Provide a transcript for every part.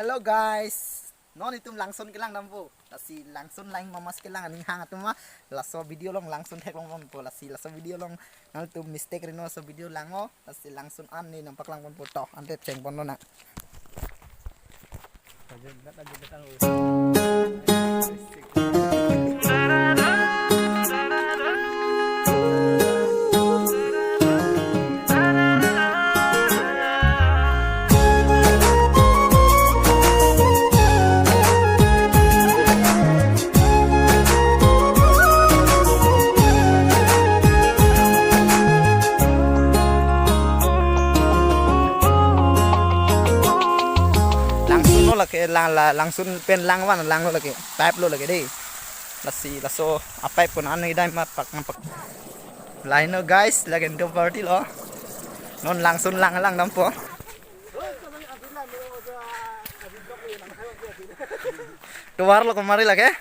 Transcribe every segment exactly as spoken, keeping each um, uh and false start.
Hello guys, non itum Langsun kelang dampo. Lasi Langsun lang mamas kelang aning hang atum ma. Laso video along Langsun theklong dampo. Lasi laso video along nangtum mistake rino laso video lang-o. Lasi Langsun an ne nangpaklang ponpo to. Ante cheng ponlo nang. Langsun lo lake, lang, la, Langsun pen lang van lang lo lake, pipe lo lake dei. Lasi laso a-pipe ko nang idai mat pak nang pak. Laino guys, lake do party lo. Non Langsun lang lang dampo. Tovar lo kemari lake.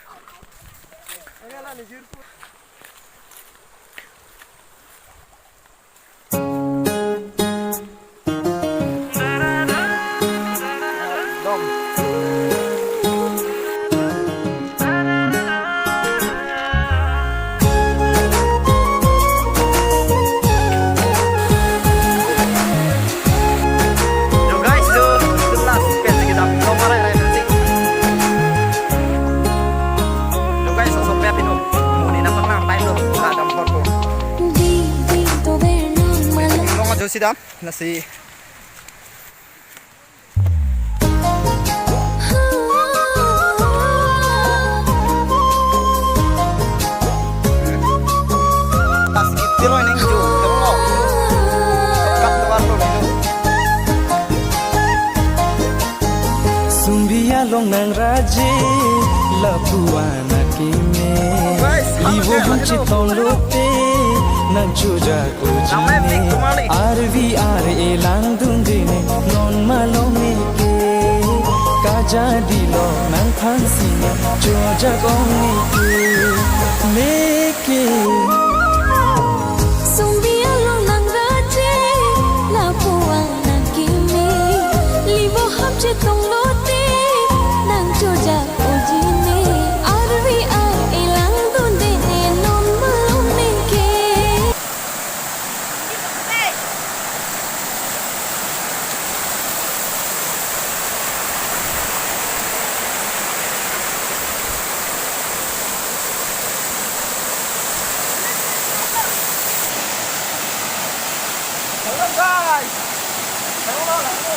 Yo guys, do, do last pen lagi dam. Nomor rai rai pensi. Yo guys, so so pia pinu. Muni nampak nang time lo. Kadam korpo. Long ajo si dam. Lasi. Tas gitu loh ini, Jo. Tunggu. Kap keluar loh ini. Sumbi along nang raje, lapu-an akeme. Guys, halo, Livo halo, hum halo. Chetong lote, nang chojak ujine. Namai fik tumali. Arvi ar-e langdundene, non malom-e ke. Kajadi lo nang phansi ne, chojak ong-e ke. Meke. Sumbi along nang raje, lapu-an akeme. Livo hum chetong lote, nang chojak ujine. Arvi ar-e langdundene, non malom-e ke. Hello guys. Hello, hello, hello.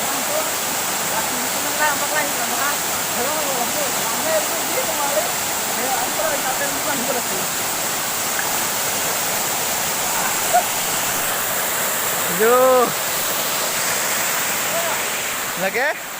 Hello, hello, hello. Yo. Lagi?